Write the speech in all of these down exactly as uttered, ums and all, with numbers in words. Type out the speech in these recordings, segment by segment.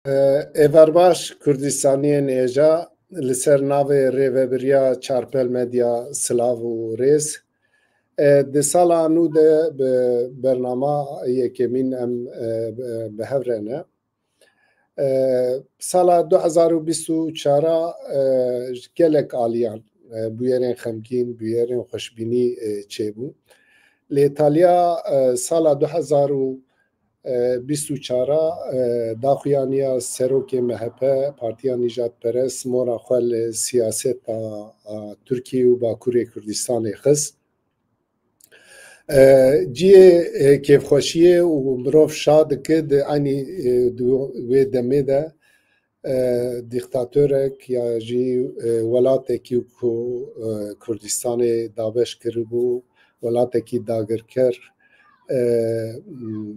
Êvar baş, Kurdistaniyên hêja, li ser navê Rêvebiriya Çarpel Medya silav û rêz. E, di sala nû de bi bernama yekemîn em, e, bi, bi hev re ne. E, sala du hezar û bîst û çar a, e, ji gelek aliyan, e, bûyerên xemgîn, bûyerên xweşbînî, e, çêbû. Lê taliya, e, sala du hezar û bîst û çar a, e, daxuyaniya serokê M H P, Partiya Nîjadperest, mora xwe li siyaseta, a, Tirkiye û Bakurê Kurdistanê xist. E, cihê, e, kêfxweşiyê û mirov şa dike di eynî, e, di wê demê de, e, dîktatorek ya jî, e, welatekî ku, e, Kurdistanê dabeş kiribû, welatekî dagirker, e, m,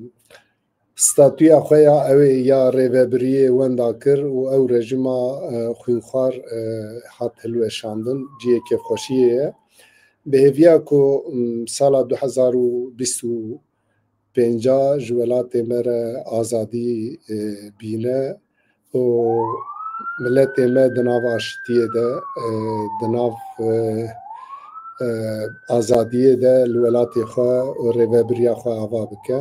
statûya xwe ya ew ê ya rêvebiriyê wenda kir û ew rejîma, e, xwînxwar, e, hat hilweşandin, cihê kêfxweşiyê ye. Bi hêviya ku, m, sala du hezar û bîst û pênc a ji welatê me re azadî, e, bîne û miletê me di nav aşitiyê de, e, di nav, e, e, azadiyê de li welatê xwe û rêvebiriya xwe ava bike.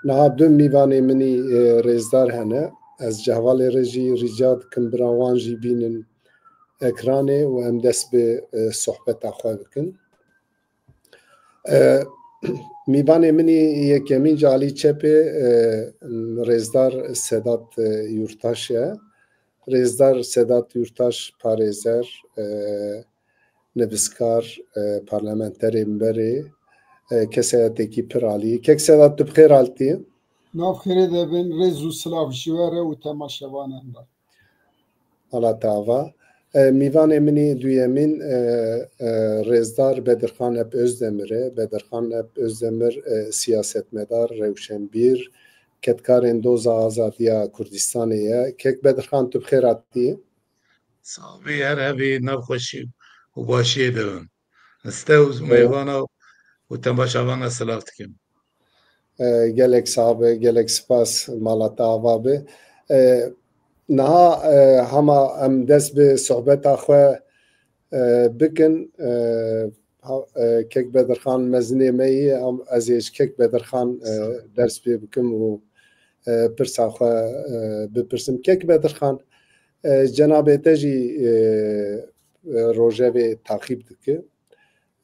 Niha du mîvanê min î, e, rêzdar hene. Ez ji hevalê re jî rica dikim bira wan jî bînin ekranê û em dest bi, e, sohbeta xwe bikin. E, mîvanê min î yekemîn ji alî çepê, e, rêzdar Sedat, e, Yurtaş e. Rêzdar Sedat Yurtaş parêzer, e, nivîskar, e, parlamenterê min berê, e, keseyetekî pir alî. Kek Sedat, tu bi xêr hatî. Nav xêrê de bin, rêz û silav ji we re û temaşevanên me. Mala te ava. E, mîvanê min î duyemîn, e, e, rêzdar Bedirxan Ep Özdemir e. Bedirxan Ep Özdemir, e, siyasetmedar, rewşenbîr, kedkarên doza azadiya Kurdistanê ye. Kek Bedirxan, tu bi xêr hatî. Sax bî, her hebî, nav xweşî û başiyê de bin. Ez te û mêvana û temaşevana silav dikim. E, gelek sax be, gelek spas, mala te ava be. E, niha, e, hema em dest bi sohbeta xwe, e, bikin. E, ha, e, Kek Bedirxan mezinê me yê, em, ez ê ji Kek Bedirxan, e, ders pê bikim û, e, pirsa xwe, e, bipirsim. Kek Bedirxan, e, cenabê te jî, e, e, rojevê taqîb dike.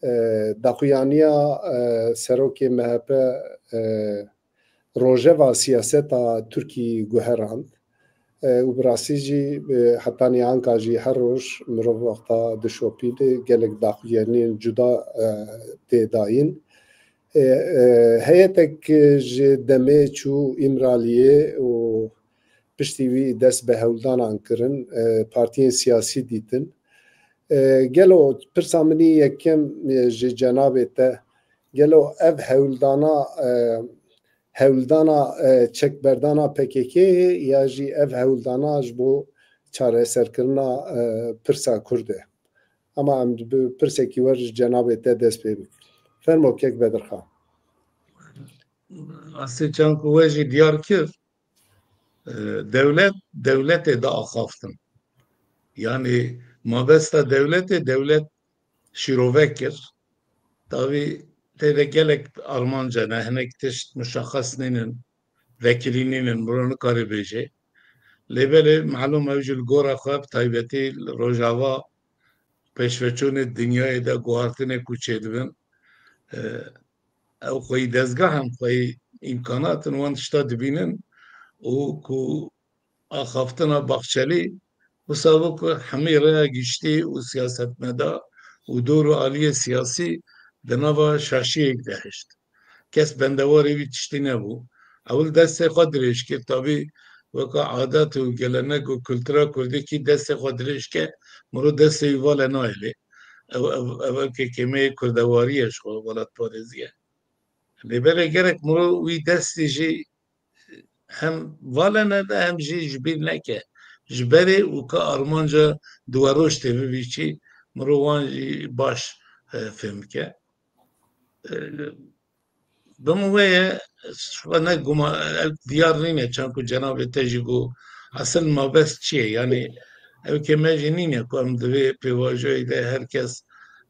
E, daxuyaniya, e, serokê M H P, e, rojeva siyaseta Tirkî guherand. E, û bi rastî jî, e, hetanî anka jî her roj mirov wexta dişopîne, gelek daxuyaniyên cuda, e, tê dayîn. E, e, heyetek ji demê çû Îmraliyê û piştî wî dest bi hewldanan kirin, e, partiyên siyasî dîtin. E, gelo pirsa min î yekem, e, ji cenabê te, gelo ev hewldana, e, hewldana, e, çekberdana P K K ye ya jî ev hewldana ji bo çareserkirina, e, pirsa Kurd e? Ama em bi pirsekî wer ji cenabê te dest pê bikin. Fermo kek Bedirxan. Rastî çend ku we jî diyar kir, e, dewlet, dewletê da axaftin. Yanî mabesta dewletê, dewlet şîrove kir. Tavî tê de gelek armanc hene, hinek tişt muşexes nînin, vekilî nînin, miro nikarî bêje. Lê belê, malûm ew jî li gora xwe, bi taybetî li Rojava, pêşveçûnê dinyayê de guhartinê ku çêdibin, e, ew xweyî dezgah in, xweyî îmkanat in, wan tişta dibînin û ku axaftina Baxçelî, wisa bû ku hemî rêya giştî û siyasetmedar û dor û aliyê siyasî di nava şaşiyek de hişt. Kes bendewarê wî tiştî nebû. Ew li destê xwe dirêj kir, tabî weka adet û gelenek û kultura kurdîkî destê xwe dirêj ke, miro destê wî vale nayê lê. Ew, ev, ev, ev kêkêmeyê kurdewarî ye ji xwe, welatparêzî ye. Lê belê gerek miro wî destî jî hem vale nede, hem jî ji bîr neke. Ji berê û ka armanca di we roj tê bibî çi, miro wan jî baş, e, fêm bike. E, bi min wê ye, ji xwe ne guma, ev diyar nîne, çend ku cenabê te jî got, Esil mabest çi ye? Yanî ew ke me jî nîne ku em di vê pêvajoyê de her kes,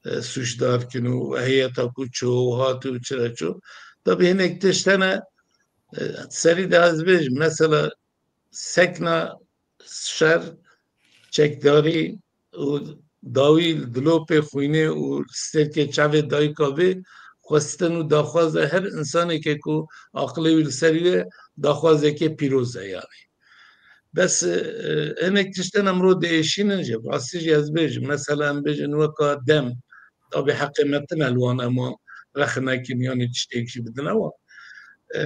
e, sûcdar kin û heyeta ku çû û hat û çi re çû. Tabî hinek tişt hene, e, serî de ez bêjim, mesela sekna şer, çekdarî û dawî dilopê xwînê û stêrkê çavê dayika vê xwestin û daxwaza her insaneke ku aqilê wî li ser wî ye, daxwazeke pîroz e yanî. Bes, e, hinek tiştên em ro diêşînin jî, rastî jî ez bêjim, mesela em bêjin weka dem, tabî heqê me tine li wan em wan rexne kin, yanî tiştek jî bidine wan. E,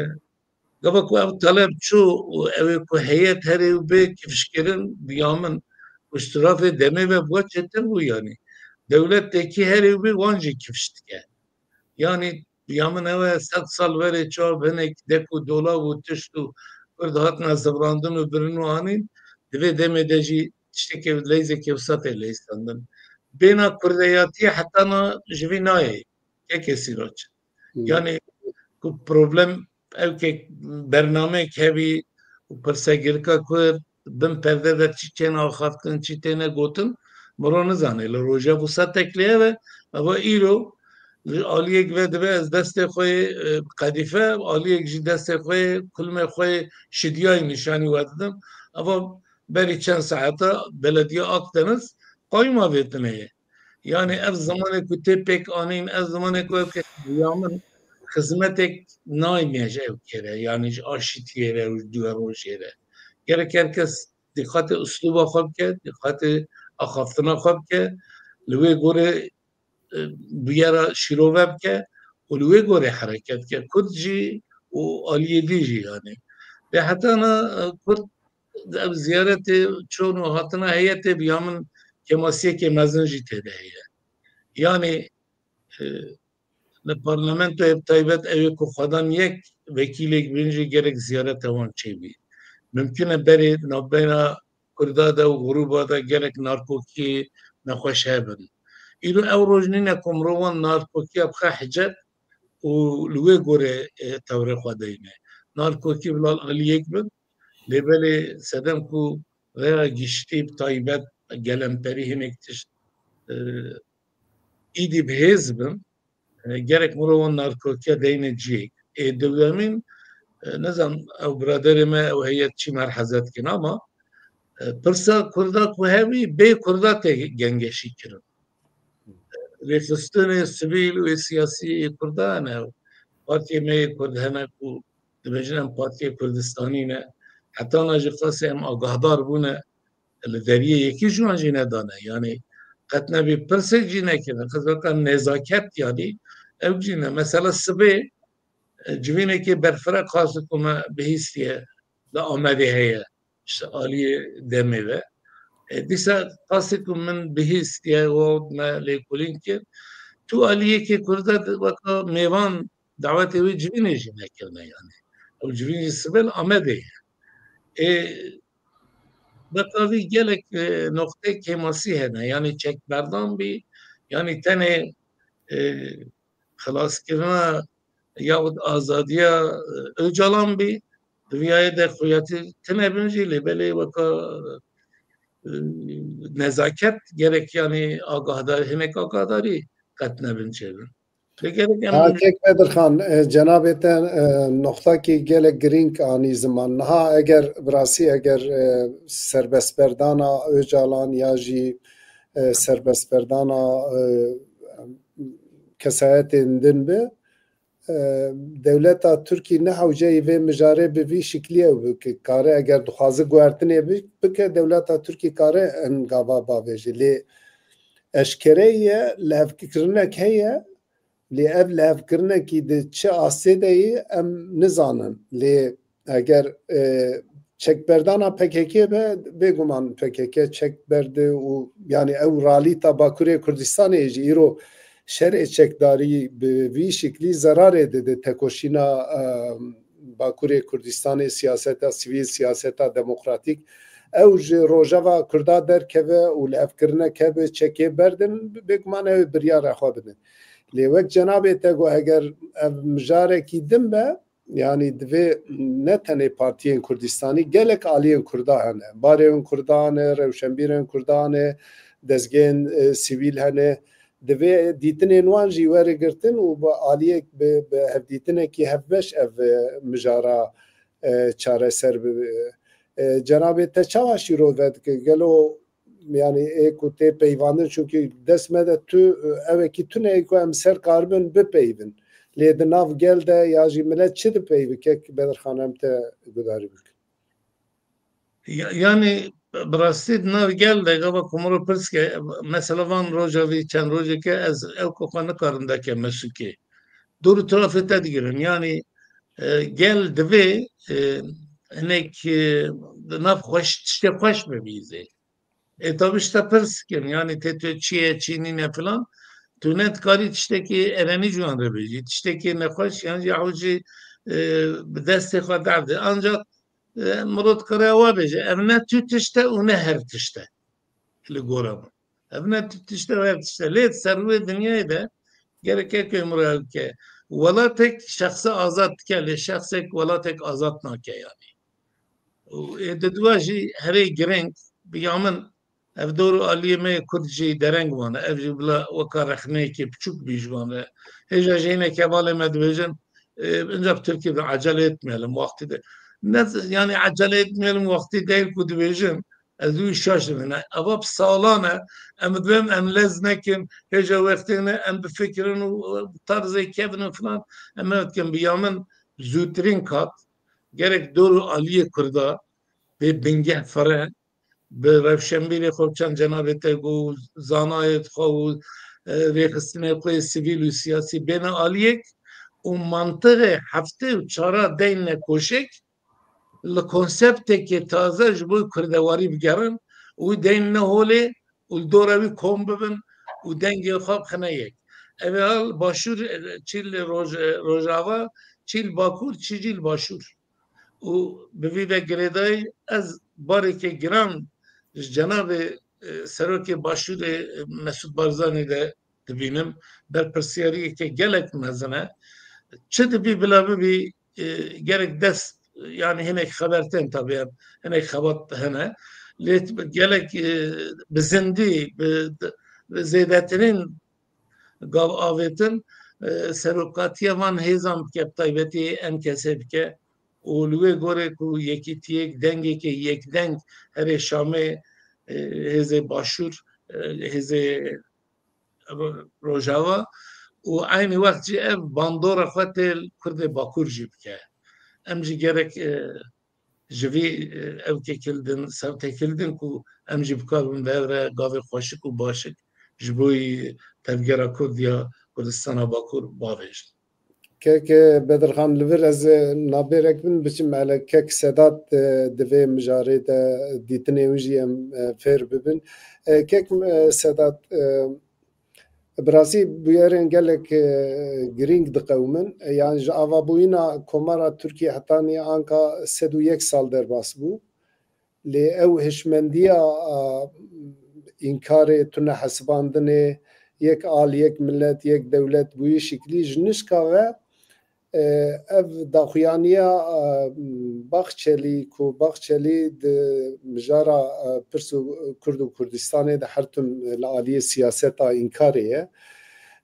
Gava ku ev taleb çû û ew ê ku heyet herê û bê kifşkirin, bi ya min ku strafê demê ve buwa çêtir bû yanî. Dewlet tekî herê û bê wan jî kifş dike. Yanî bi ya min ew e sed sal verê çav hinek dek û dolav û tişt û Kurd hatine zivrandin û birin û anîn, di vê demê de jî tiştekê leyzekê wisa tê leyistandin. Bêna kurdeyatiyê heta na ji vî nayê. Kekê Sîroç. Hmm. Yanî ku problem ew ke bernameyek hebî û pirsegirka Kurd bin perde de çi têne axaftin, çi têne gotin, miro nizane. Li roja wisa teklê hebe, eva îro li aliyek ve dibe ez destê xwe yê, e, qedîfe, aliyek jî destê xwe yê, kulmê xwe yê şidiyayî nîşanî we didim. Eva berî çend saeta belediya Akdeniz qayûma vê tine ye. Yanî ev zimanê ku tê pêk anîn, ev zimanê ku ev ke ya min xizmetek nayne ji ew kere, yanî ji aşîtiyê re û ji duwe rojê re. Gerek her kes dîqatê uslûba xwe bike, dîqatê axaftina xwe bike, li wê gorê, e, bûyera şîrove bike û li wê gorê hereket bike. Kurd jî û aliyê dî jî yanî. Lê heta na, e, Kurd ev ziyaretê çûn û hatina heyetê bi ya min kêmasiyekê mezin jî tê de heye. Yanî, e, li parlamentoyê bi taybet ew ê ku xwedan yek wekîlek bin jî gerek ziyareta wan çêbî. Mimkun e berê navbeyna Kurda de û grûba de gelek narkokî nexweş hebin. Îro ew roj nîne ku mirov wan narkokiya bixe hicet û li wê gorê, e, tewrê xwe deyne. Narkokî bila aliyek bin, lê belê sedem ku rêya giştî bi taybet gelemperî hinek tişt, e, îdî bi hêz bin, e, gerek mirov wan narkokiya deyne cihê. Ê duyemîn, e, nizam ew biraderê me, ew heyet çi merheze dikin ama, e, pirsa Kurda ku hebî bê Kurda tê gengeşî kirin. Rêxistinê sivîl û siyasî yê Kurda hene. Partiyê me yê Kurd hene ku dibêjin em Partiyê Kurdistanî ne. Heta na jî qasê em agahdar bûne, li deriyê yekî ji wan jî nedane. Yanî qet nebî pirsek jî nekirine. Qet weka nezaket yanî ew jî ne. Mesela sibê, e, civînekê berfireh qas ku me bihîstiye li Amedê heye. İşte aliyê demê ve. E, dîsa qasê ku min bihîstiye, û me lêkolîn kir. Tu aliyekê Kurda weka mêvan dawetê wê civînê jî nekirine yanî. Ew civîn jî sibê li Amedê ye. Ê, beka vî gelek, e, noqtê kêmasî hene. Yanî çekberdan bî, yanî tenê, e, xilaskirina yahut azadiya, e, Ocalan bî, di viyayê de xuyatî tine bin jî, lê belê weka, e, nezaket gerek, yanî agahdar, hinek agahdarî qet nebin çêbin. Lê gerek em Ha, Kek Bedirxan, e, cenabê te, e, noxtakî gelek girîng anî ziman. Niha eger bi rastî, eger, e, serbestberdana Ocalan ya jî, e, serbestberdana, e, kesayetên din be, e, dewleta Tirkî ne hewceyî vê mijarê bi vî şikliyê bike. Kare eger dixwaze guhertinê bi-, bike, dewleta Tirkî kare ev gava bavêje. Lê eşkere ye, lihevkirinek heye, lê ev lihevkirinekî di çi astê de ye em nizanin. Lê eger, e, çekberdana P K K be, bêguman P K K çek berde û, yanî, ew realîta Bakurê Kurdistanê jî îro şerê çekdarî bi vî şiklî zerarê dide tekoşîna, e, Bakurê Kurdistanê, siyaseta sivîl, siyaseta demokratîk. Ew ji rojeva Kurda derkeve û lihevkirinek hebe çekê berdin, bêguman ew ê biryara xwe bidin. Lê wek cenabê te got, eger ev mijarekî din be, yanî divê ne tenê partiyên Kurdistanî, gelek aliyên Kurda hene. Barê Kurda hene, rewşenbîrên Kurda hene, dezgehên, e, sivîl hene. Divê dîtinên wan jî were girtin û bi aliyek, bi, bi hevdîtinekî hevbeş ev, e, mijara, e, çareser bibe. E, cenabê te çawa şîrove dike? Gelo, yanî ê ku tê peyvandin, çunkî dest me de tu, e, ewekî tune ê ku em ser karibin bipeyvin. Lê di nav gel de ya jî milet çi dipeyve? Kek Bedirxan, em te gudarî bikin. Ya-, yanî, bi rastî di nav gel de gava ku mirov pirs ke, mesela van roja vî çend rojeke ez ew ku xwe nikarim deke meşikê. Dor û tirafê te digirin. Yanî, e, gel divê, e, hinek, e, di nav xweş, tiştê xweş bibîzê. Ê, tabi ji te pirs dikin, yanî tê tu çi ye, çi nîne filan. Tu ne dikarî tiştekî erenî ji wan re bêjî. Tiştekî nexweş, yan jî ew jî, e, bi destê xwe derdê. Ancak, e, mirov dikare ewa bêje, ev ne tu tişt e û ne her tişt e. Li gora min. Ev ne tu tişt e û her tişt e. Lê ser rûyê dinyayê de gerek e ku mirov ew ke. Welatek şexse azad dike, lê şexsek welatek azad nake yanî. Û ê di dua jî herê girêng bi ya min ev dor û aliyê me yê Kurd jî dereng wan e. Ev jî bila weka rexneyekê piçûk bî ji wan re. Hêja jî hinek hevalê me dibêjin, e, inca bi Tirkî de acele etmeyelim, vakti de. Ne, yanî acele etmeyelim vakti değil ku dibêjin, ez wî şaş dibim. Eva bi salan e, em dibêm em lez nekin, hêja wextê ne, em bifikirin û, e, tarzê kevin û filan, em ê dikin bi ya min zûtirîn kat, gerek dor û aliyê Kurda bê bingeh fire, bi rewşenbîrê xwe, çend cenabê te got, zanayê xwe û, e, rêxistinê xwe yê sivîl û siyasî bêne aliyek û mantiqê heftê û çara deyne koşek li konseptekê taze ji bo kurdewarî bigerin û deyn ne holê û li dora wî kom bibin û dengê xwe bixine yek. Ev ê hal Başûr, e, çî li Roj-, e, Rojava, çî li Bakur, çî jî li Başûr. Û bi vî ve girêdayî ez bareke giran ji cenabê, e, serokê Başûrê, e, Mesûd Barzanî de dibînim. Berpirsiyariyeke gelek mezin e. Çi dibî bila bibî, e, gerek dest, yanî hinek xeber tên tabi, hinek xebat hene. Lê gelek, e, bi zindî, bi, bi zêdetirîn gav avêtin, e, serokatiya van hêzan bike, bi taybetî en kesê bike û li wê gorê ku yekîtiyek, dengekê yekdeng herê Şamê, e, hêzê Başûr, e, hêzê Ro-, Rojava û eynî wext jî ev bandora xwe tê Kurdê Bakur jî bike. Em jî gerek, e, ji vî, e, ew têkildin, ser têkildin ku em jî bikaribin bi hev re gavê xweşik û başik ji bo tevgera Kurd ya Kurdistana Bakur bavêjin. Kek, e, Bedirxan, li vir ez, e, nabêrek bin biçim hele kek Sedat, e, di vê mijarê de dîtinê wî jî em, e, fêr bibin. E, kek, e, Sedat, e, Bi rastî bûyerên gelek, e, girîng diqewimin. E, yani ji avabûyîna Komara Tirkiye hetanî anka sed û yek sal derbas bû. Lê ew hişmendiya, a, înkarê tune hesibandinê yek al, yek milet, yek dewlet bûyî şiklî ji nişka ve, e, ev daxuyaniya, e, Baxçelî, ku Baxçelî di mijara, e, pirs û Kurd û Kurdistanê de her tim li aliyê siyaseta înkarê ye.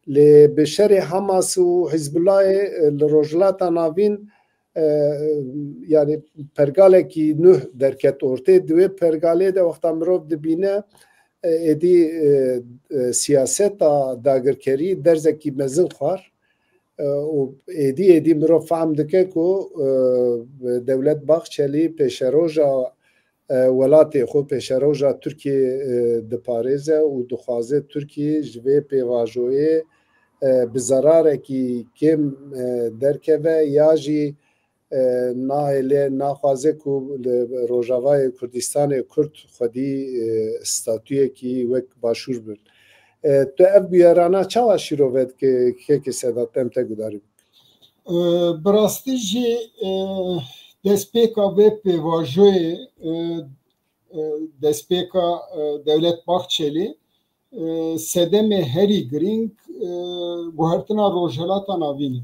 Lê bi şerê Hamas û Hizbullahê, e, li Rojhilata Navîn, e, yani pergalekî nuh derket ortê. Di wê pergalê de wexta mirov dibîne, e, êdî, e, e, siyaseta dagirkerî derzekî mezin xwar. E, û êdî, êdî mirov fehm dike ku, e, dewlet Baxçelî pêşeroja, e, welatê xwe, pêşeroja Tirkiyê, e, diparêze û dixwaze Tirkiye ji vê pêvajoyê, e, bi zerarekî kêm, e, derkeve ya jî, e, nahêle, naxwaze ku li Rojavayê Kurdistanê Kurd xwedî, e, statuyekî wek Başûr bin. E, tu ev bûyerana çawa şîrove dike, kekê Sedat, em te gudarî bikin? E, bi rastî jî, e, destpêka vê pêvajoyê, e, e, destpêka, e, Dewlet Bahçelî, e, sedemê herî girîng, e, guhertina Rojhilata Navîn e.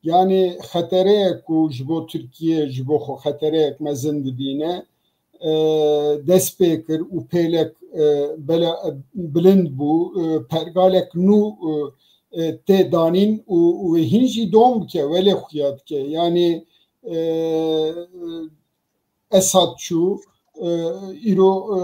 Yanî xetereyek ku ji bo Tirkiye, ji bo xwe xetereyek mezin dibîne, e, dest pê kir û pêlek, e, bela-, bilind bû, e, pergalek nû, e, e, tê danîn û, û hîn jî dom bike, welê xuya dike. Yanî, e, Esad çû, e, îro, e,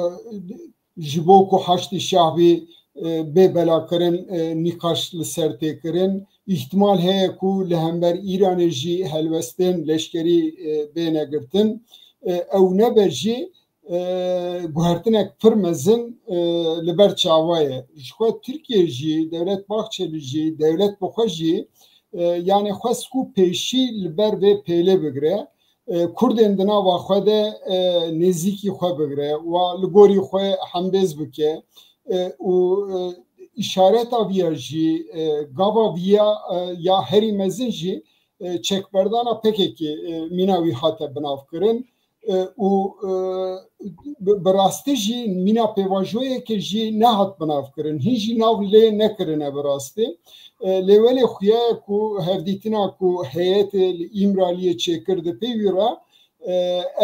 ji bo ku Haşdî Şahbî, e, bê belakirin, e, nîqaş li ser tê kirin. Îhtimal heye ku li hember Îranê jî helwestên leşkerî, e, bêne girtin. E, ew nebe jî, e, guhertinek pir mezin, e, li ber çava ye. Ji xwe Tirkiye jî, Dewlet Bahçeli jî, dewlet bi xwe jî, e, yanê xwest ku pêşî li ber vê pêlê bigire. E, Kurdên di nava xwe de, e, nêzîkî xwe bigire, wa li gorî xwe hembêz bike, e, û, e, îşareta viya jî, e, gava viya, e, ya herî mezin jî, e, çekberdana P K K, e, mîna wî hate binavkirin, e, û, e, bi, bi rastî jî mîna pêvajoyeke jî nehat binavkirin. Hîn jî nav lê nekirine bi rastî. E, lê welê xuya ye ku hevdîtina ku heyetê li Îmraliyê çêkir di pê wî re, e,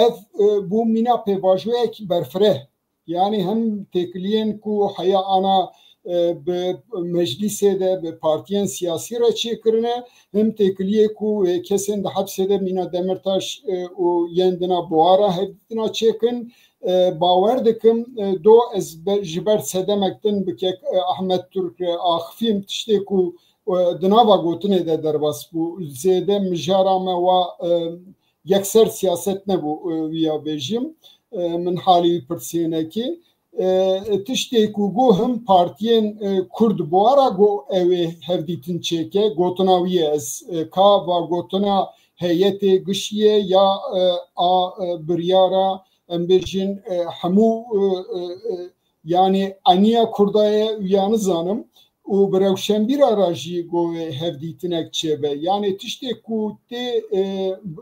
ev, e, bû mîna pêvajoyekî berfireh. Yanî hem têkiliyên ku heya ana, e, bi meclîsê de, bi partiyên siyasî re çêkirine, hem têkiliyê ku, e, kesên di hepsê de mîna Demirtaş, e, û yên dina Buhara hevdîtina çêkin. E, bawer dikim, e, do ez be-, ji ber sedemek din bikek, e, Ahmet Türk re axifîm, tiştê ku, e, di nava gotinê de derbas bû. Zêde mijara me wa, e, yekser siyaset nebû, e, wiya bêjim. E, min halî wî pirsînekî. E, tiştê ku got him partiyên, e, Kurd Buhara got ew ê hevdîtin çêke, gotina wî ye ez, e, ka va gotina heyetê gişiyê ya, e, a, e, biryara, em bêjin, e, hemû, e, e, e, yanî eniya Kurda ye û ya nizanim û bi rewşenbîra re jî got wê hevdîtinek çêbe. Yanî tiştê ku tê, e,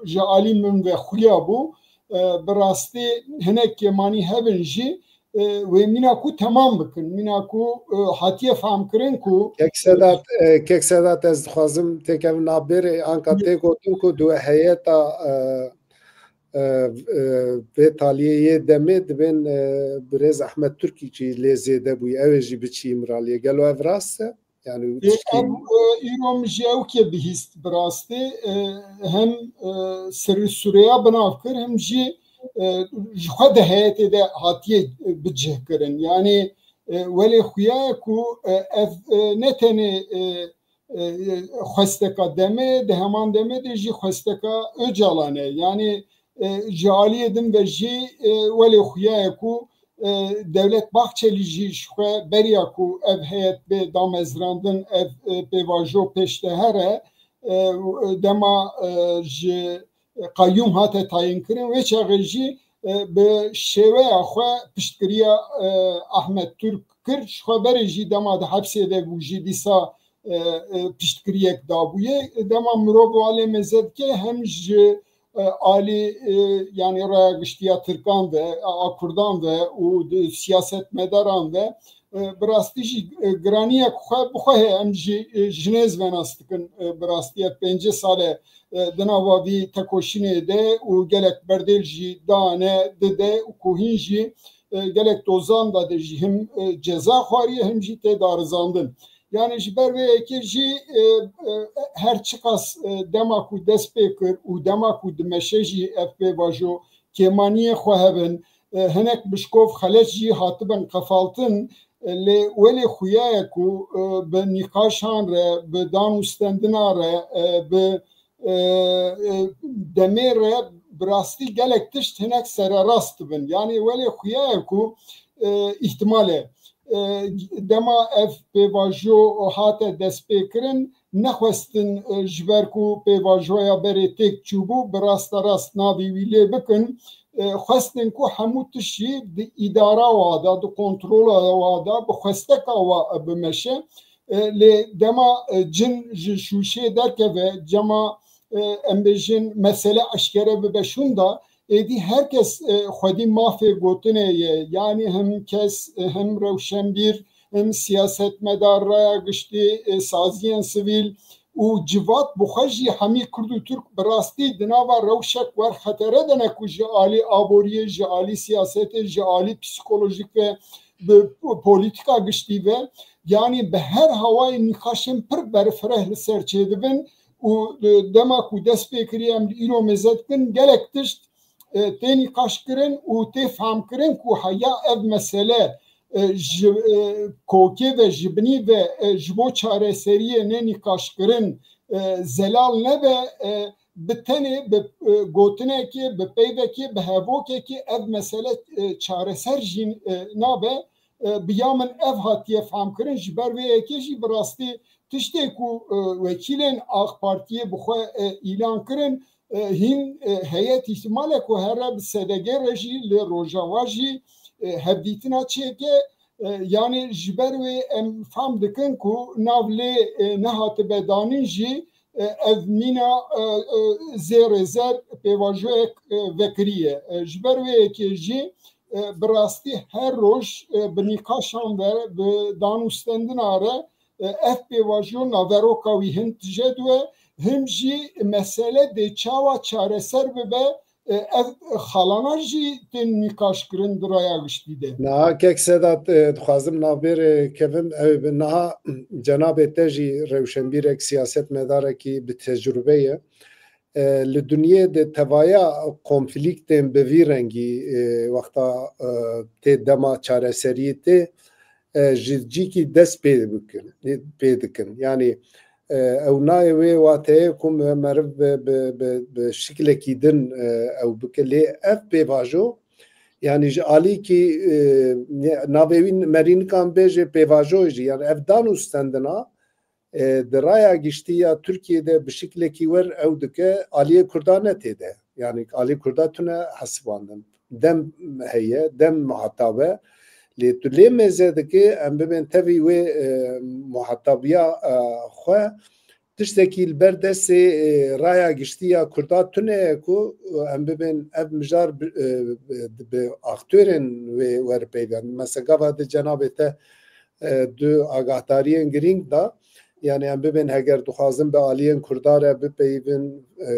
ji alî min ve xuya bû, e, bi rastî hinek kêmanî hebin jî, e, wê mîna ku temam bikin. Mîna ku, e, hatiye fehmkirin ku Kek Sedat, e, Kek Sedat, ez dixwazim têkevim nabêrê, anka tê gotin ku di heyeta, e, e, e, vê taliyê yê demê dibên, e, birêz Ahmet Türk jî lê zêde bûyî. Ew ê jî biçî Îmraliyê. Gelo ev rast e? Yani Ê, tiştî ev, e, îro min jî ew kê bihîst bi rastî, e, hem, e, sirri Sûreya binav kir, hem jî, e, ji xwe di heyetê de hatiye, e, bicihkirin. Yani, e, welê xuya ye ku, e, ev, e, ne tenê, e, e, xwesteka demê, di heman demê de jî xwesteka Ocalan e. Yani, e, ji aliyê din ve jî, e, welê xuya ye ku, e, Dewlet Bahçelî jî ji xwe beriya ku ev heyet bê damezrandin, ev, e, pêvajo pêş de here, e, dema, e, ji qeyyûm hate tayînkirin, wê çaxê jî, e, bi şêweya xwe piştgiriya, e, Ahmet Türk kir. Ji xwe berê jî dema di hepsê de bû jî dîsa, e, e, piştgiriyek dabûye. Dema mirov alê mêze dike hem ji, e, alî, e, yanî raya giştiya Tirkan ve, a Kurdan ve û di siyasetmedaran ve, e, bi rastî jî, e, giraniyek xwe bi xwe heye. Em jî, e, ji nêz ve nas dikin, e, bi rastî ev pêncî sal e, e, di nava vî tekoşînê de û gelek berdêl jî dane, dide û ku hîn jî, e, gelek dozan de de jî him, e, ceza xwariye, him jî tê darizandin. Yani ji ber vê yekê jî, e, e, her çiqas, e, dema ku dest pê kir û dema ku dimeşe jî ev pêvajo kêmaniyê xwe hebin, e, hinek bişkov xelet jî hatibin qefaltin, e, lê welê xuya ye ku, e, bi nîqaşan re, bi dan û stendina re, e, bi, e, e, demê re bi rastî gelek tişt hinek sererast dibin. Yani welê xuya ye ku, e, îhtimal e, e, dema ev pêvajo hate destpêkirin, nexwestin, e, ji ber ku pêvajoya berê têk çûbû, bi rasta rast navê wî lê bikin. E, xwestin ku hemû tişt jî di îdara wa de, di kontrola wa de, bi xwesteka wa bimeşe. E, lê dema, e, cin ji şûşê derkeve, cema, e, em bêjin mesele eşkere bibe şûnda, êdî her kes, e, xwedî mafê gotinê ye. Yanî hem kes, e, hem rewşenbîr, hem siyasetmedar, raya giştî, e, saziyên sivîl, û civat bi xwe jî hemî Kurd û Tirk bi rastî di nava rewşek wer xetere de ne ku ji alî aboriyê, ji alî siyasetê, ji alî psîkolojîk ve bi polîtîka giştî ve, yanî bi her hawayê nîqaşên pir berfireh li ser çêdibin û, e, dema ku dest pê kiriye em li îro mêze dikin gelek tişt, e, tê nîqaşkirin û tê fehmkirin ku heya ev mesele, e, ji, e, kokê ve, ji binî ve, e, ji bo çareseriyê ne nîqaşkirin, e, zelal nebe, e, bi tenê, bi, e, gotinekê, bi peyvekê, bi hevokekê ev mesele, e, çareser jî, e, nabe. E, bi ya min ev hatiye fehmkirin, ji ber vê yekê jî bi rastî tiştê ku, e, wekîlên A K Partiyê bi xwe, e, îlan kirin, e, hîn, e, heye îhtimalek ku here bi S D G re jî li Rojava jî, e, hevdîtina çêke, e, yanî ji ber wê em fam dikin ku nav lê, e, nehatibe danîn jî, e, ev mîna, e, e, zêrê zer pêvajoyek, e, vekiriye. E, ji ber wê yekê jî, e, bi rastî her roj, e, bi nîqaşan ve, bi danûstendina re, e, ev pêvajo naveroka wî hin tije diwe, him jî mesele dê çawa çareser bibe, e, ev xalana jî tên nîqaşkirin di raya giştî de. Niha kek Sedat, e, dixwazim navbêrê kevim, ew bi niha cenabê te jî rewşenbîrek, siyasetmedarekî bi tecrube ye. E, li dinyê de tevaya konflîktên bi vî rengî, e, wexta, e, tê dema çareseriyê tê, e, ji cîkî dest pê bikin, pê dikin. Yanî, e, ew nayê wê wateyê ku me-, meriv bi, bi, bi, bi şiklekî din, e, ew bike. Lê ev pêvajo, yanî ji alîkî, e, ne-, navê wî merî nikan bêje pêvajo jî, yanî ev danûstendina, e, di raya giştî ya Tirkiyê de bi şiklekî wer ew dike, aliyê Kurda ne tê de. Yanî aliyê Kurda tune hesibandin. Dem heye, dem muhatab e. Lê tu lê mêze dike, em bibên tevî wê, e, muhatabiya, e, xwe, tiştekî li ber destê, e, raya giştî ya Kurda tune ye ku, e, em bibên ev mijar bi, e, bi, bi aktorên wê werpeyvên. Mesela gava di cenabê te, e, du agahdariyên girîng da. Yanî em bibên heger dixwazin bi aliyên Kurda re bipeyivin, e,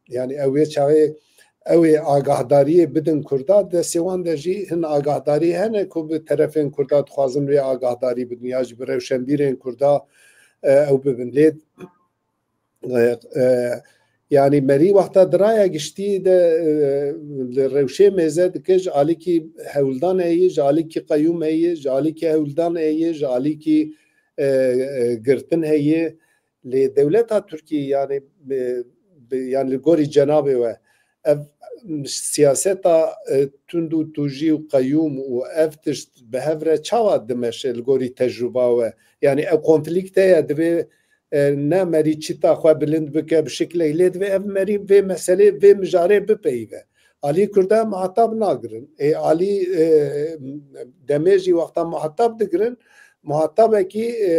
yanî ew ê çaxê ew ê agahdariyê bidin Kurda, destê wan de jî hin agahdarî hene ku bi terefên Kurda dixwazin wê agahdarî bidin ya jî bi rewşenbîrên Kurda, e, ew bibin. Lê, e, e, yanî merî wexta di raya giştî de, e, li rewşê mêze dike, ji alîkî hewldan heye, ji alîkî qeyûm heye, ji alîkî hewldan heye, ji alîkî, e, e, girtin heye. Lê dewleta Tirkiyê, yanî, e, bi, yanî li gorî cenabê we, ev siyaseta, e, tund û tûjî û qeyûm û ev tişt bi hev re çawa dimeşe li gorî tecrûba we? Yanî ev konflîkt heye, divê, e, ne merî çita xwe bilind bike bi şiklek, lê divê ev merî vê meselê, vê mijarê bipeyive. Alî Kurda muhatab nagirin. Ê alî, e, demê jî wexta muhatab digirin, muhatabekî, e,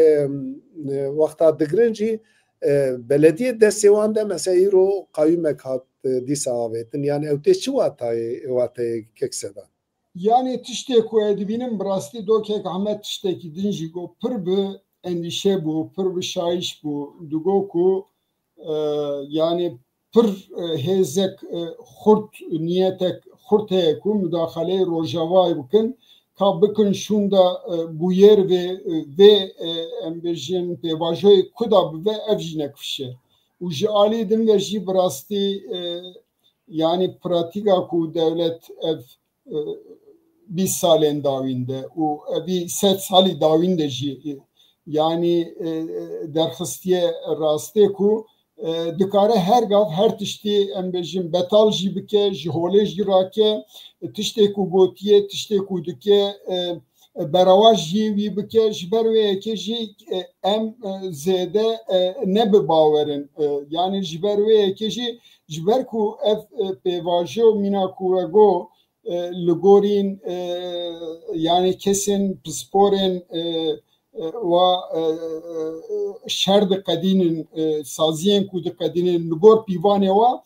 e, wexta digirin jî, e, belediyê destê wan de, mesela îro qayûmek hat, e, dîsa avêtin. Yanî ew tê çi watayê, wateyê kek Sedat? Yanî tiştê ku ez dibînim bi rastî do kek Ahmet tiştekî din jî got, pir bi endîşe bû, pir bi şayîş bû. Digot ku, e, yanî pir, e, hêzek, e, xurt, niyetek xurt heye ku mudaxaleyê Rojavayê bikin, ka bikin şûnda, e, bûyer vê, e, vê, e, em bêjin pêvajoyê ku da bibe ev jî nekifşe. Û ji alî din ve jî bi rastî, e, yanî pratîka ku dewlet ev, e, bîst salên dawîn de û evî sed salî dawîn de jî, e, yanî, e, derxistiye rastê ku, e, dikare her gav her tiştî, em bêjin, betal jî bike, ji holê jî rake, e, tiştê ku gotiye, tiştê ku dike, e, e, berewa jî wî bike. Ji ber wê yekê jî, e, em, e, zêde, e, ne bi bawer in. E, yanî ji ber wê yekê jî, ji ber ku ev, e, pêvajo mîna ku we got, e, li gorîn, e, yanî kesên pisporên, e, e, wa, e, e, şer diqedînin, e, saziyên ku diqedînin li gor pîvanê wa,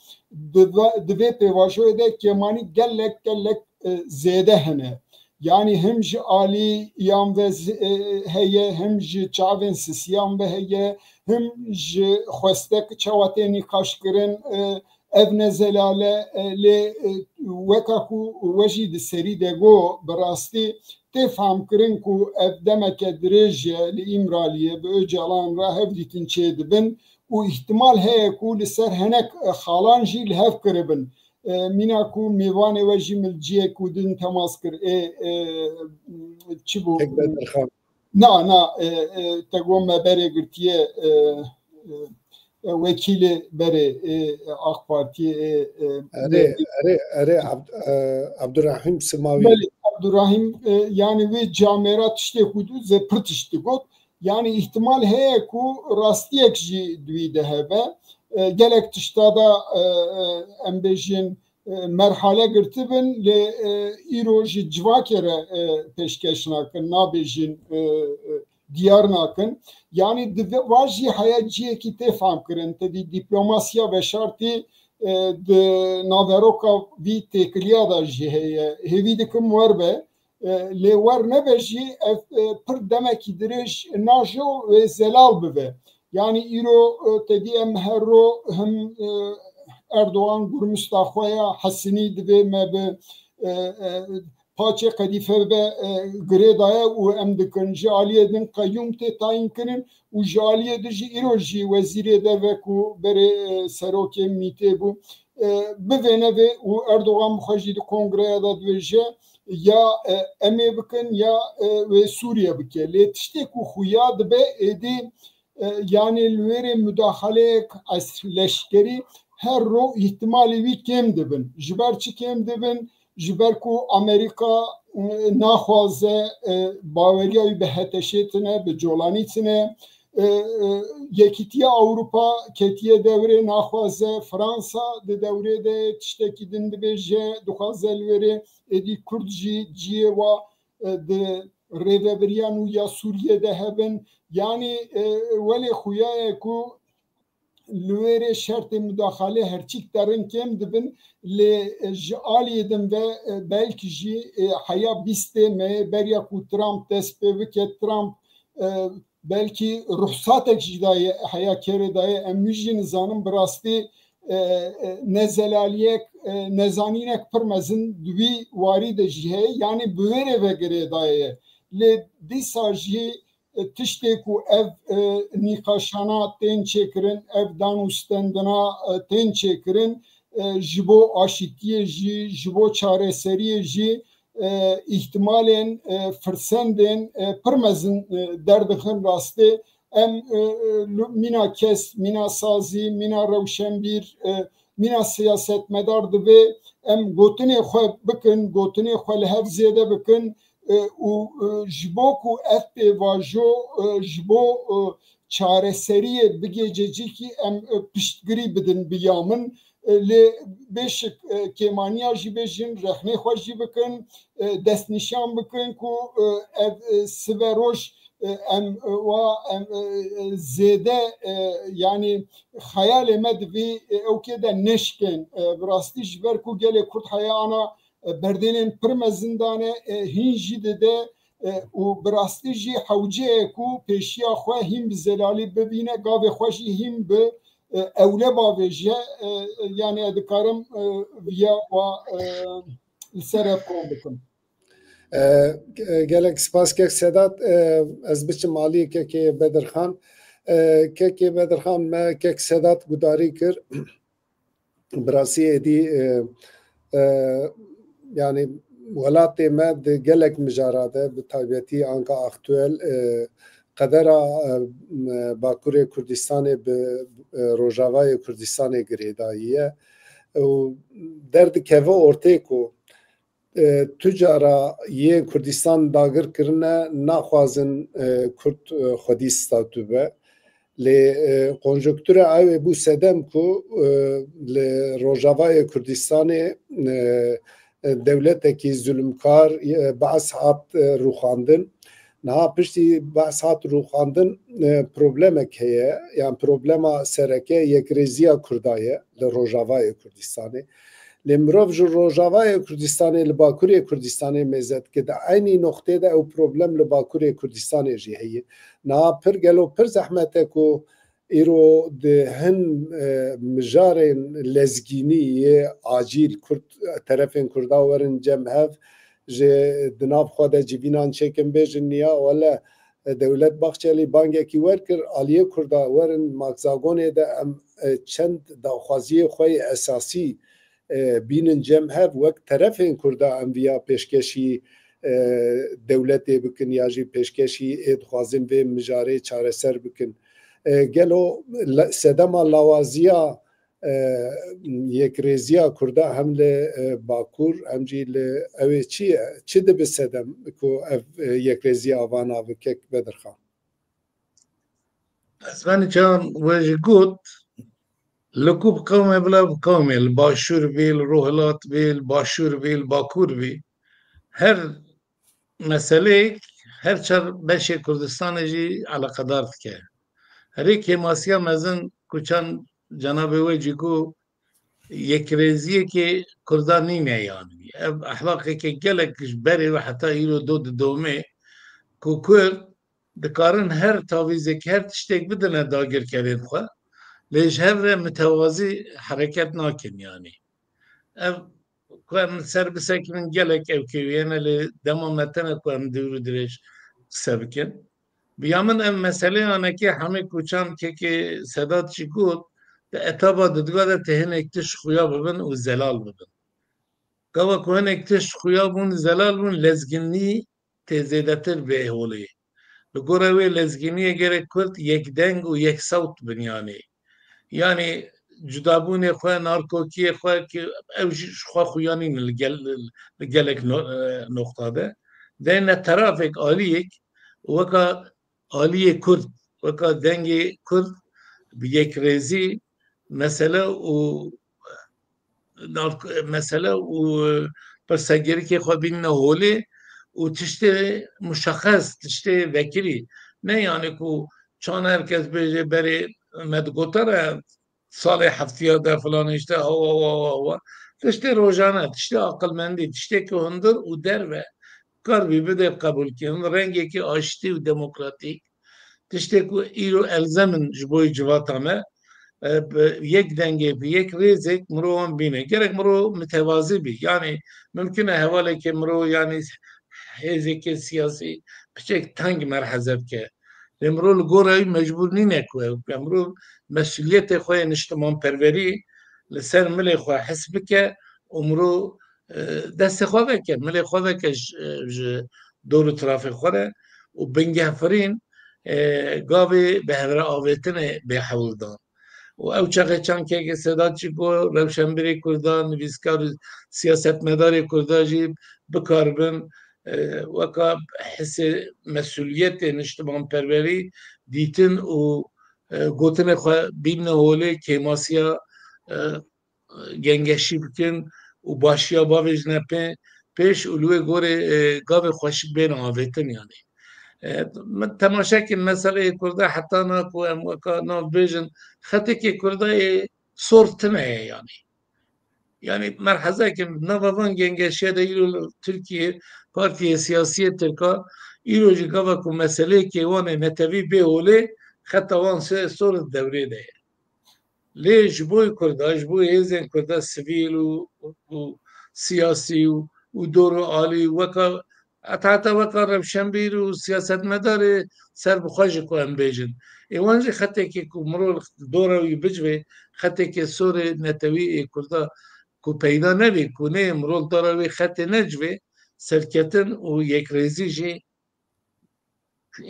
di va-, di vê pêvajoyê de kêmanî gelek, gelek, e, zêde hene. Yanî him ji aliyan ve zi-, e, heye, him ji çavên sisiyan ve heye, him ji xwestek çawa tê nîqaş kirin, e, ev ne zelal e, e, lê, e, weka ku we jî di serî de got, bi rastî tê fehmkirin ku ev demeke dirêj e li Îmraliyê bi Ocalan re hevdîtin çêdibin û îhtimal heye ku li ser hinek, e, xalan jî li hev kiribin. E, mîna ku mêvanê we jî min ciyek û din temas kir. Ê, e, çi bû? Tek Bedirxan. Na, na, e, e, te got me berê girtiye, e, e, e, wekîlê berê, e, e, AK Partiyê, e, e, Erê, erê, erê, Abd-, e, Abdurrahîm Simawî. Belê, Abdurrahîm, e, yani wê camêra tiştê ku dû ze pir tişt digot. Yani îhtimal heye ku rastiyek jî di wî de hebe. E, gelek tişta da, e, e, em bêjin, e, merhale girtibin, lê, e, îro ji civakê re, e, pêşkeş nakin, nabêjin, e, e, diyar nakin. Yani di ve-, va jî heya ciyekî tê fam kirin, tevî diplomasiya veşartî, e, di naveroka vî têkiliya de jî heye. Hêvî dikim wer be, e, lê wer nebe jî ev, e, pir demekî dirêj najo wê zelal bibe. Yani îro, e, tevî em her ro him, e, Erdogan gurmista xwe ya hesinî divê me bi, e, e, paçê qedîfe ve, e, girêdaye û em dikin. Ji aliyê din qeyûm tê tayîn kirin û ji aliyê din jî îro jî wezîrê derve ku berê, e, serokê mîtê bû, e, bivêne vê û Erdogan bi xwe jî di kongreya de dibêje ya, e, em ê bikin ya, e, wê Sûriye bike. Lê tiştê ku xuya dibe êdî, e, yani li wêrê mudaxaleyek es-, leşkerî her ro îhtimalê wî kêm dibin. Ji ber çi kêm dibin? Ji ber ku Amerîka, e, naxwaze, e, baweriya wî bi heteşê tine, bi colanî tine. E, e, Yekîtiya Ewropa ketiye dewrê naxwaze, Fransa di dewrê de tiştekî din dibêje, dixwaze li wêrê êdî Kurd jî ciyê wa, e, di rêvebiriyan û ya Sûriyê de hebin. Yanî, e, welê xuya ye ku li wêrê şertê mudaxalê herçîk derin kêm dibin, lê, e, ji aliyê din ve, e, belkî jî, e, heya bîstê me beriya ku Trump dest pê bike, Trump, e, belkî ruhsatek jî daye, heya kerê daye, em wî jî nizanin bi rastî, e, e, nezelaliyek, e, nezanînek pir mezin di wî warî de jî heye, yanî bi wê rê ve girêdaye. Lê dîsa jî, e, tiştê ku ev, e, nîqaşana tên çêkirin, ev dan û stendina, e, tên çêkirin, e, ji bo aşîtiyê jî, ji bo çareseriyê jî, e, îhtimalên, e, firsendên, e, pir mezin, e, derdixin rastê. Em, e, e, lu-, mîna kes, mîna sazî, mîna rewşenbîr, e, mîna siyasetmedar divê em gotinê xwe bikin, gotinê xwe li hev zêde bikin, e, û, e, ji bo ku ev pêvajo, e, ji bo, e, çareseriyê bigê cecîkî em, e, piştgirî bidin bi ya min. E, lê bêşik, e, kêmaniya jî bêjin, rexnê xwe jî bikin, e, destnîşan bikin ku, e, ev, e, sibe roj, e, em, e, wa, em, e, e, zêde, e, yanî xeyalê me di vî, e, ewkê de neşkên. E, bi rastî ji ber ku gelê Kurd heya ana, e, berdêlên pir mezin dane, e, hîn jî dide, e, û bi rastî jî hewce ye ku pêşiya xwe hîn bi zelalî bibîne, gavê xwe jî hîn bi, e, ewle bavêje. E, e, yanî ez dikarim, e, viya wa, e, li ser ev kom bikim. E, e, gelek spas kek Sedat. E, ez biçim alî kekê Bedirxan. E, kekê Bedirxan me kek Sedat gudarî kir. Bi rastî êdî, e, e, yani welatê me di gelek mijara de, bi taybetî anka aktuel, e, qedera, e, Bakurê Kurdistanê bi, e, Rojavayê Kurdistanê girêdayî ye. Û derdikeve ortê ku, e, tu cara yên Kurdistan dagir kirine, naxwazin, e, Kurd, e, xwedî statû be. Lê, e, konjonktura ew ê bû sedem ku, e, li Rojavayê Kurdistanê, e, e, dewletekî zulmkar, e, Baas hat, e, rûxandin. Niha piştî Baas hat rûxandin, e, problemek heye, yan problema sereke yekrêziya Kurda ye li Rojavayê Kurdistanê. Lê mirov ji Rojavayê Kurdistanê li Bakurê Kurdistanê mêze dike. Di eynî noqtê de ew problem li Bakurê Kurdistanê jî heye. Niha pir gelo pir zehmet e ku îro di hin, e, mijarên lezgînî yê acîl Kurd, terefên Kurda werin cem hev, ji di nav xwe de civînan çêkin bêjin niya wele, e, Dewlet Bahçelî bangekî wer kir, aliyê Kurda werin Makzagonê de em, e, çend daxwaziyê xwe yê esasî, e, bînin cem hev, wek terefên Kurda em viya pêşkeşî, e, dewletê bikin ya jî pêşkeşî ê dixwazin vê mijarê çareser bikin. E, gelo le-, sedema lawaziya, e, yekrêziya Kurda hem li, e, Bakur hem jî li ew ê çi ye? Çi dibe sedem ku ev, e, yekrêziya ava navike Bedirxan? Ez venî çawan we jî got, li ku bi qewmê bila bi qewmê, li Başûr bî, li Rojhilat bî, li Başûr bî, li Bakur bî, her meseleyek her çar beşê Kurdistanê jî eleqedar dike. Herî kêmasiya mezin ku çend cenabê we jî got, yekrêziyekê Kurdan nîne yanî. Ev ehlaqeke gelek ji berê ve heta îro do didomê ku Kurd dikarin her tavîzek, her tiştek bidine dagirkerên xwe, lê ji hev re mitewazî hereket nakin yanî. Ev ku em ser bisekinin gelek ew kêwiyene, lê dema me tene ku em dûr û dirêj qise bikin. Bi ya min ev meseleyanekê hemî ku çand kekê Sedat jî got, di etaba didiga de tê hinek tişt xuya bibin û zelal bibin. Gava ku hinek tişt xuya bûn, zelal bûn, lezginî tê zêdetir bê holê. Li gora wê lezgîniyê gerek Kurd yek deng û yek sewt bin yanî. Yanî cudabûnê xwe, narkokiyê xwe ki ew jî ji xwe xuya nîne li gel-, li gelek no-, e, noqta de. Deyne terafek aliyek weka aliyê Kurd, weka dengê Kurd bi yekrêzî mesele û nav-, mesele û pirsegirikê xwe bînine holê û tiştê muşexes, tiştê vekirî. Ne yanî ku çan her kes bêje berê me digotara salê heftiya de filan işte hawa, hawa, hawa, hawa. Tiştê rojane, tiştê aqilmendî, tiştê ku hundir û derve kar bî bide qebûlkirin, rengekî aştî û demokratîk, tiştê ku îro elzem in ji bo civata me, e, bi yek dengê, bi yek rêzek mirov wan bîne. Gerek mirov mitewazî bî. Yanî mimkun e hevaleke mirov, yanî hêzeke siyasî piçek teng merheze bike. Lê mirov li gora wî mecbûr nîne ku ew bike. Mirov mesuliyetê xwe yê niştimanperwerî li ser milê xwe his bike û mirov, e, destê xwe veke, milê xwe veke ji, ji dor û tirafê xwe re û bingehfirîn, e, gavê bi hevre avêtinê bê hewldan. Û ew çaxê çankekê Sedat jî got, rewşenbîrê Kurdan, nivîskar û siyasetmedarê Kurda jî bikaribin, e, weka hisê mesuliyetê niştimanperwerî dîtin û, e, gotinê xwe bînine holê kêmasiya, e, gengeşî bikin û başiya bavêjine pê-, pêş û li wê gorê, e, gavê xweşik bêne avêtin yanî. E, min temaşe kir meseleyê Kurda heta na ku em weka nav bêjin, xetekê Kurda yê sor tune ye yanî. Yanî merhezeke nava van gengeşiye de îro li Tirkiye partiyê siyasiyê Tirka îro jî gava ku meseleyê kêwanê netewî bê holê xeta wan se sor di dewrê de ye. Lê ji bo Kurda, ji bo hêzên Kurda sivîl û, û siyasî û, û dor û alî weka, heta, heta weka rewşenbîr û siyasetmedarê serbixwe jî ku em bêjin. Ê wan jî xetekê ku mirov dora wî bicivê, xetekê sorê netewî ê Kurda ku peyda nebê, ku nê mirov dora wî xetê necivê, serketin û yekrêzî jî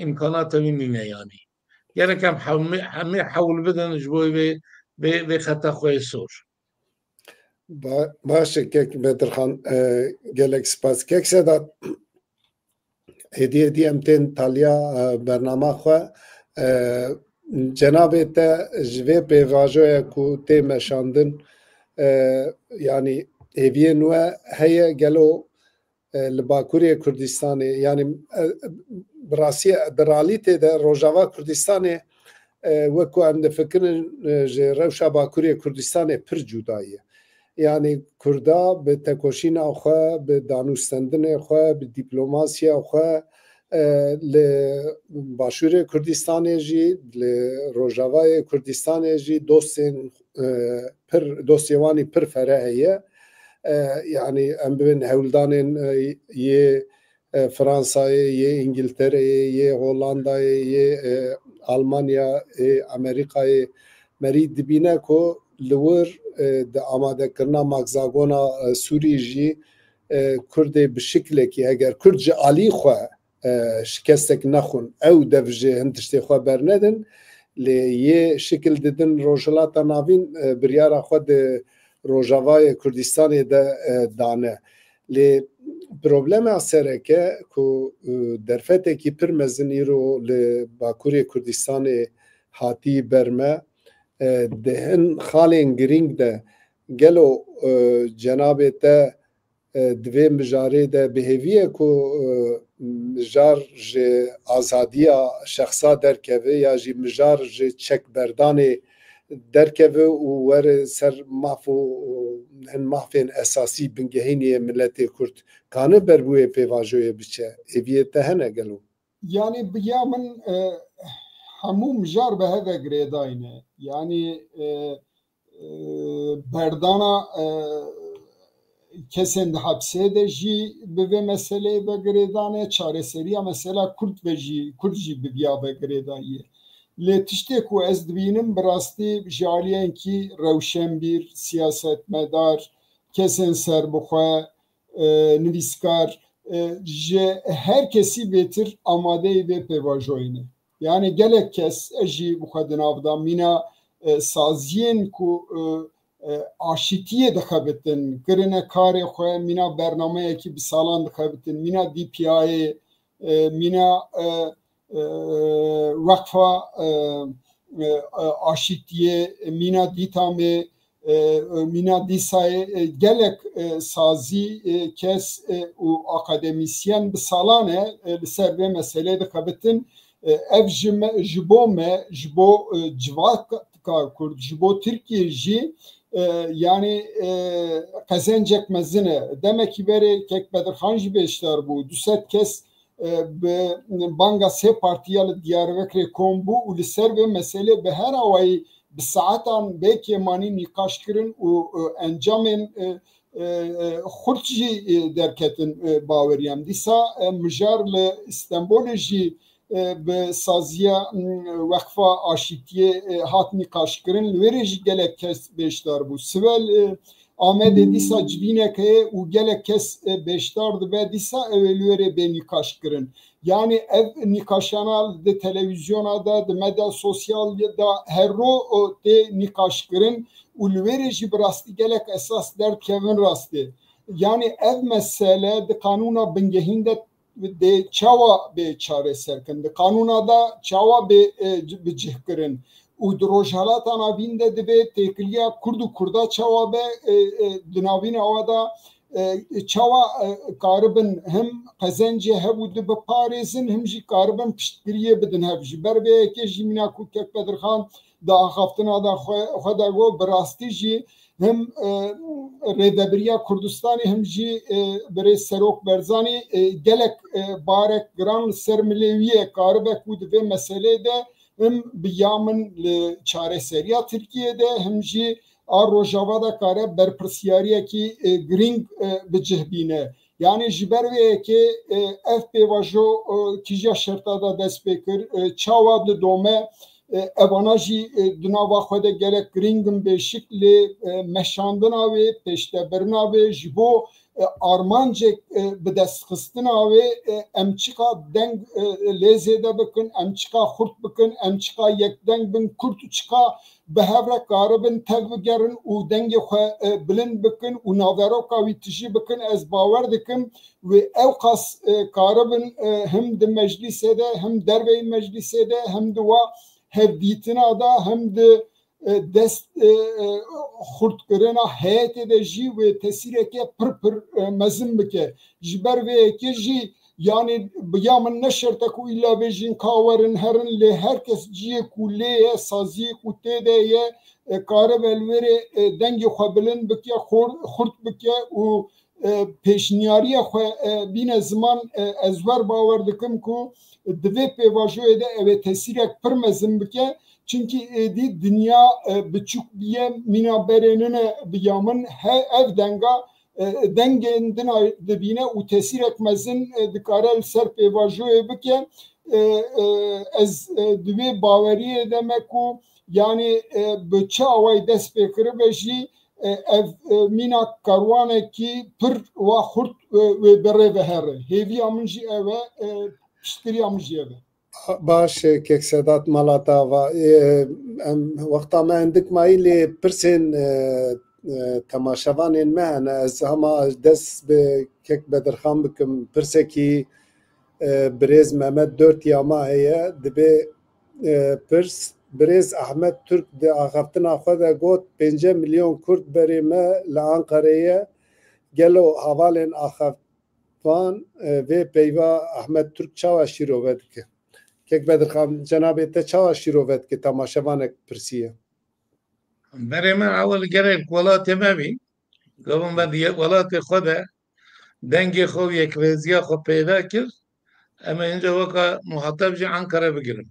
îmkanata wî nîne yanî. Gerek em hemî, hemî hewl bidin ji bo vê, vê, vê xeta xwe yê sor. Ba-, baş e, kek Bedirxan, e, gelek spas. Kek Sedat, hêdî hêdî em tên taliya, e, bernama xwe, e, cenabê te ji vê pêvajoya ku tê meşandin, e, yanî hêviyên we heye gelo, e, li Bakurê Kurdistanê, yanî, e, bi rastî, di realîtê de Rojava Kurdistanê, e, wek ku em difikirin, e, ji rewşa Bakurê Kurdistanê pir cuda ye. Yanî Kurda bi tekoşîna xwe, bi danûstendinê xwe, bi dîplomasiya xwe, e, li Başûrê Kurdistanê jî, li Rojavayê Kurdistanê jî dostên, e, pir, dostê wan î pir fereh heye. E, yanî em bibin hewldanên, e, yê e, Fransayê, yê Îngiltereyê, yê Hollandayê, yê, e, Almanyayê, Amerîkayê, merî dibîne ku li wir, e, di amadekirina magzagona, e, Sûrî jî, e, Kurdê bi şiklekî, eger Kurd ji alî xwe, e, şikestek nexwin, ew dev ji hin tiştê xwe bernedin, lê yê şikil didin Rojhilata Navîn, e, biryara xwe di Rojavayê Kurdistanê de, e, dane. Lê problema sereke ku, e, derfetekî pir mezin îro li Bakurê Kurdistanê hatî ber me, e, di hin xalên girîng de gelo, e, cenabê te, e, di vê mijarê de bi hêvî ye ku, e, mijar ji azadiya şexsa derkeve ya jî mijar ji çekberdanê derkeve û were ser maf û, û hin mafên esasî bingehînê yê miletê Kurd, kane ber bi wê pêvajoyê biçe? Hêviyê te hene gelo? Yanî bi ya min, e, hemû mijar bi hev ve girêdayî ne. Yanî, e, e, berdana, e, kesên di hepsê de jî bi vê meseleyê ve girêdan e, çareseriya mesela Kurd ve jî, Kurd jî bi viya ve girêdayî ye. Lê tiştê ku ez dibînim bi rastî ji aliyên kî rewşenbîr, siyasetmedar, kesên serbixwe, e, nivîskar, e, ji her kesî bêtir amadeyî vê pêvajoyê ne. Yanî gelek kes, ez jî bi xwe di nav de mîna, e, saziyên ku, e, e, aşîtiyê dixebitin, kirine karê xwe, mîna bernameyekî bi salan dixebitin, mîna D P A'yê, e, mîna, e, e, Weqfa, e, e, Aşîtiyê, mîna Dîtamê, e, mîna Dîsayê, e, gelek, e, sazî, e, kes, e, û akademîsyen bi salan e, e, li ser vê meseleyê dixebitin. E, ev ji me, ji bo me, ji bo, e, civaka Kurd, ji bo Tirkiyê jî, e, yanî, e, qezencek mezin e. Demekî berê kek Bedirxan jî bêşdar bû. Du sed kes, e, bi banga sê partiya li Diyarbekirê kom bû û li ser vê meselê bi her awayî bi saetan bê kêmanî nîqaş kirin û, e, encamên, e, e, e, xurt jî, e, derketin, e, baweriyam. Dîsa, e, mijar li Stenbolê jî, e, bi saziya, m, Weqfa Aşîtiyê, e, hat nîqaşkirin. Li wê rê jî gelek kes bêşdar bû. Sive li Amedê dîsa civînek heye û gelek kes, e, bêşdar dibe. Dîsa ew ê li wê rê bê nîqaşkirin. Yanî ev nîqaşana di televîzyona de, di medya sosyal de her ro, o, tê nîqaşkirin û li wê rê jî bi rastî gelek esas derdikevin rastê. Yanî ev mesele di qanûna bingehîn de dê çawa bê çareserkirin? Di qanûna de çawa bê, e, bi cih kirin? Û di Rojhelata Navîn de divê têkiliya Kurd û Kurda çawa be, e, e, di navîna wa de, e, çawa, e, karibin him qezencê hev û di biparêzin, him jî karibin piştgiriyê bidin hev. Ji ber vê yekê jî mîna ku kek Bedirxan di axaftina de xwe, xwe de got, bi rastî jî him, e, Rêvebiriya Kurdistanê him jî, e, Birêz Serok Barzanî, e, gelek, e, barek giran li ser milê wî ye. Karibe ku di vê meselê de him bi ya min li çareseriya Tirkiyê de him jî a Rojava de kare berpirsiyariyekî, e, girîng, e, bi cih bîne. Yanî ji ber vê yekê, e, ev pêvajo, e, kîja şerta de dest pê kir, e, çawa didome, e, evana jî, e, di nava xwe de gelek girîng in bêşik, lê, e, meşandina wê, pêştebirina wê ji bo, e, armancek, e, bi destxistina wê, e, em çiqa deng, e, lê zêde bikin, em çiqa xurt bikin, em çiqa yekdeng bin, Kurd çiqa bi hev re karibin tev bigerin û dengê xwe, e, bilind bikin û naveroka wî tijî bikin, ez bawer dikim wê ew qas, e, karibin, e, him di meclîsê de, him derveyî meclîsê de, him di wa hevdîtina de, him di, e, dest, e, e, xurtkirina heyetê de jî wê tesîreke pir pir, e, mezin bike. Ji ber vê yekê jî Yanî bi ya min ne şert e ku îlla bêjin ka werin herin, lê her kes ciyê ku lê ye, saziyê ku tê de ye, e, karibe li wêrê, e, dengê xwe bilind bike, xor-, xurt bike û, e, pêşniyariya xwe, e, bîne ziman, e, ez wer bawer dikim ku di vê pêvajoyê de ew ê tesîrek pir mezin bike. Çimkî êdî dinya, e, biçûk bûye, mîna berê nine bi ya min. He, ev denga, e, dengên din a dibîne û tesîrek mezin, e, dikare li ser pêvajoyê bike. E, e, ez, e, di wê baweriyê de me ku, yanî, e, bi çi awayî dest pê kiribe jî, e, ev, e, mîna karwanekî pir wa xurt, e, wê bi rê ve here. Hêviya min jî ev e, e, piştgiriya min jî ev e. Baş e, kek Sedat, mala te ava. E, em wexta me hindik mayî, lê pirsên, e, e, temaşevanên me hene. Ez hema dest bi kek Bedirxan bikim. Pirsekî, e, birêz Mehmet Dört Yama heye. Dibê, e, pirs, birêz Ahmet Türk di axaftina xwe de got, pênce milyon Kurd berê me li Ankareyê ye. Gelo hevalên axaftan, e, vê peyva Ahmet Türk çawa şîrove dike? Kek Bedirxan, cenabê te çawa şîrove dike? Temaşevanek pirsiye. Berê min ewil gerek welatê me bî. Gavin me di welatê xwe de dengê xwe û yekrêziya xwe peyda kir. Em ê hinca weka muhateb jî Ankara bigirin.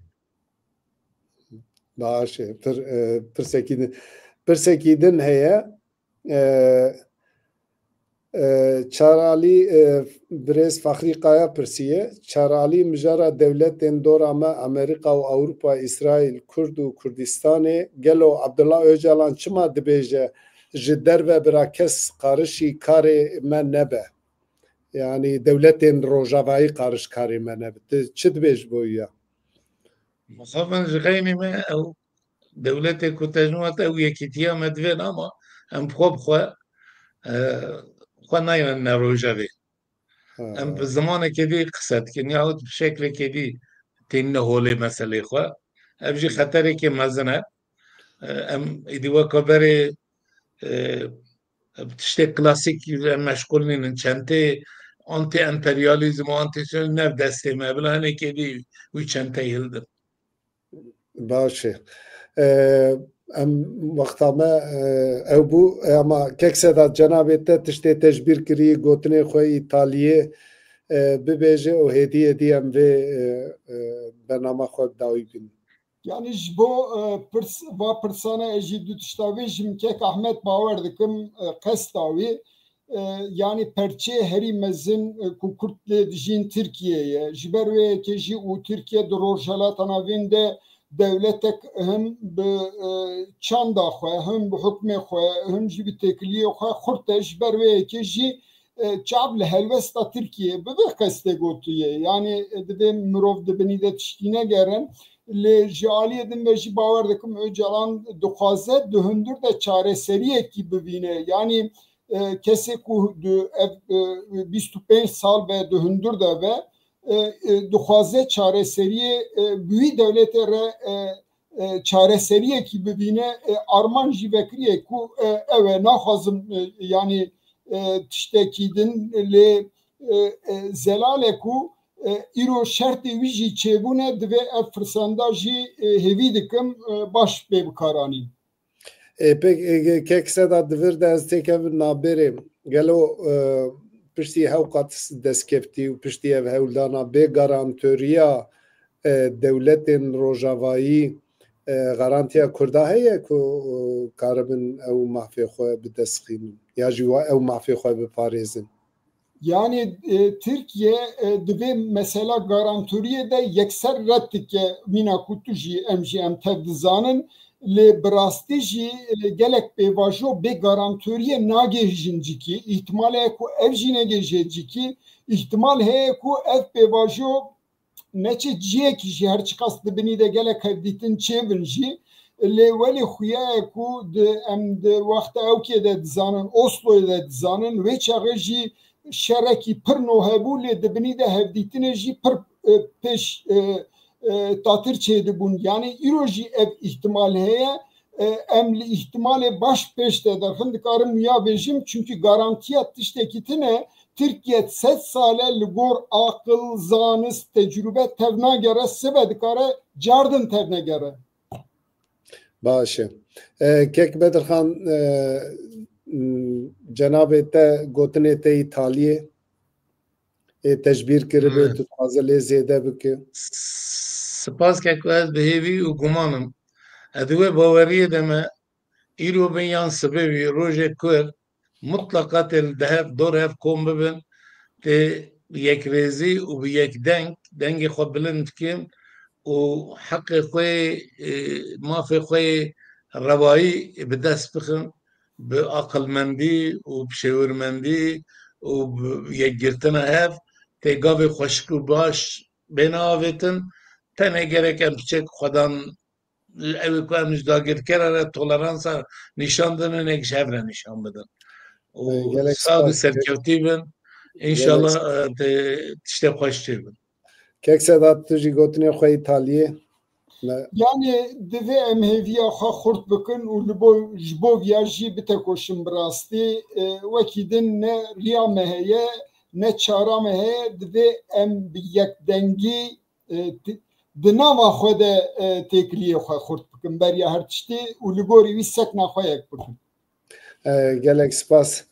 Baş e. Pir, e, pirsekî din, pirsekî din heye. E, e, Çaralî, e, birêz Faxrî Kaya pirsiye. Çaralî, mijara dewletên dora me, Amerîka û Ewropa, Îsraîl, Kurd û Kurdistanê. Gelo Abdullah Ocalan çima dibêje, ji derve bira kes qarişî karê me nebe? Yanî dewletên Rojavayî qariş karê me nebe. Tu çi dibêj bo ya? Mixabin ji xeynî me ew dewletê ku tejnû hat ew yekîtiya me divên ama em xwe bi xwe, e, xwe nayane rojevê. Ha. Em bi zimanekê dî qise dikin yahut bi şeklekê dî tênine holê meselê xwe. Ev jî xeterekê mezin e. E, em êdî weka berê, e, bi tiştê klasîk em meşgul nînin. Çentê anti-emperyalîzm û anti-siyonîzm ne bi destê me. Bila hinekê dî wî çenteyê hildin. Baş e. E, em wexta me, e, ew bû, e, ama kek Sedat, cenabê te tiştê te ji bîr kirî, gotinê xwe Îtaliyê, e, bibêje û hêdî hêdî em vê, e, e, bernama xwe bi dawî bînin. Yanî ji bo, e, pirs, va pirsana ez jî du tişta bêjim, kek Ahmet bawer dikim, e, qesta wî, e, yanî perçeyê herî mezin, e, ku Kurd lê dijîn Tirkiye ye. Ji ber wê yekê jî û Tirkiye di Rojhelata Navîn de dewletek him bi, e, çanda xwe, him bi hukmê xwe, him jî bi têkiliyê xwe xurt e. Ji ber wê yekê jî, e, çav li helwesta Tirkiyê bi vê qestê gotiye. Yanî, e, divê mirov di binî de tiştî negerin. Lê ji aliyê din ve jî bawer dikim Ocalan dixwaze di hundir de çareseriyekî bibîne. Yanî, e, kesê ku di ev, e, bîst û pênc sal be di hundir de be, e, e, dixwaze çareseriyê, e, bi wî dewletê re, e, e, çareseriyekî bibîne, e, armanc jî vekiriye ku, e, ew e, naxwazim, e, yanî, e, tiştekî din lê, e, e, zelal e ku, e, îro şertê wî jî çêbûne, divê ev firsenda jî, e, hêvî dikim, e, baş pê bikaranîn. E, pek, e, kek Seda, di vir de ez têkevim nabêrê. Gelo, e, piştî hewqat destkeftî û piştî ev hewldana bê garantoriya, e, dewletên rojavayî, e, garantiya Kurda heye ku, e, karibin ew mafê xwe bi dest xînin ya jî wa ew mafê xwe biparêzin? Yanî, e, Tirkiye, e, di vê mesela garantoriyê de yekser red dike, mîna ku tu jî, em jî, em tev dizanin, lê bi rastî jî, e, gelek pêvajo bê garantoriyê nagihîjin cîkî. Îhtimal heye ku ev jî negihîje cîkî. Îhtimal heye ku ev pêvajo neçe ciyekî jî, her çiqas di binî de gelek hevdîtin çêbin jî, lê welî xuya ye ku di, em di wexta ewkê de dizanin, Osloyê de dizanin, wê çaxê jî şerekî pir no hebû, lê di binî de hevdîtinê jî pir, e, pêş, e, e, tatir çêdibûn. Yanî îro jî ev îhtimal heye. E, em li îhtimalê baş pêş de derxin, dikarim wiya bêjim, çimkî garantiya tiştekî tune, Tirkiye sed sal e li gor aqil, zanist, tecrûbe tevnagere, sibe dikare cardin tevnegere. Baş e. E, Kek Bedirxan, e, m, cenabê te gotinê te yî taliyê ê tecbîr kiribe, tu dixwaze lê zêde bike. Spas Keko, ez bi hêvî û guman im. Ez di wê baweriyê de me, îro bin yan sibê wî, rojek ku mutlaka tê li hev, dor hev kom bibin, tê yekrêzî û bi yek deng, dengê xwe bilind bikin û heqê xwe, e, mafê xwe rewayî bi dest bixin, bi aqilmendî û bi şêwirmendî û bi yekgirtina hev tê gavê xweşik û baş bêne avêtin. Tenê gerek em piçek xwedan, ew ê ku em ji dagirkera re toleransa nîşan dinin, êk ji hev re nîşan bidin. Û sag û serkevtî bin. Înşallah, e, tiştê xweş çêbin. Kek Sedat, tu jî gotinê xwe yî taliyê. Yanî divê em hêviya xwe xurt bikin û li bo, ji bo viya jî bitekoşin bi rastî. E, wekî din ne riya me heye, ne çara me heye, divê em bi yekdengî, e, di nava xwe de, e, têkiliyê xwe xurt bikin beriya her tiştî û li gorî wî sekna xwe yek bikin. E, gelek spas.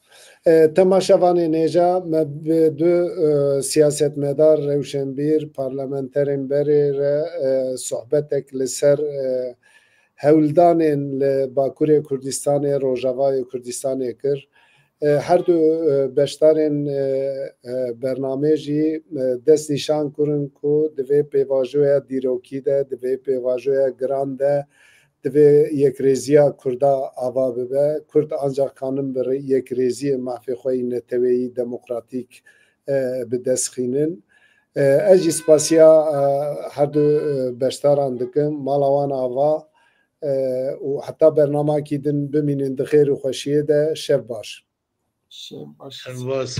E, temaşevanên hêja, me bi du, e, siyasetmedar, rewşenbîr, parlamenterên berê re, e, sohbetek li ser, e, hewldanên li Bakurê Kurdistanê, Rojavayê Kurdistanê kir. E, her du, e, beşdarên, e, e, bernamê jî, e, destnîşan kirin ku divê pêvajoya dîrokî de, divê pêvajoya giran de, divê yekrêziya Kurda ava bibe. Kurd ancak kanin bi rê-, yekrêziyê mafê xwe yî neteweyî demokratîk, e, bi dest xînin. E, ez jî spasiya, e, her du, e, beşdaran dikim. Mala wan ava, e, û heta bernamakî din bimînin di xêr û xweşiyê de. Şev baş. Şev baş. Şev baş.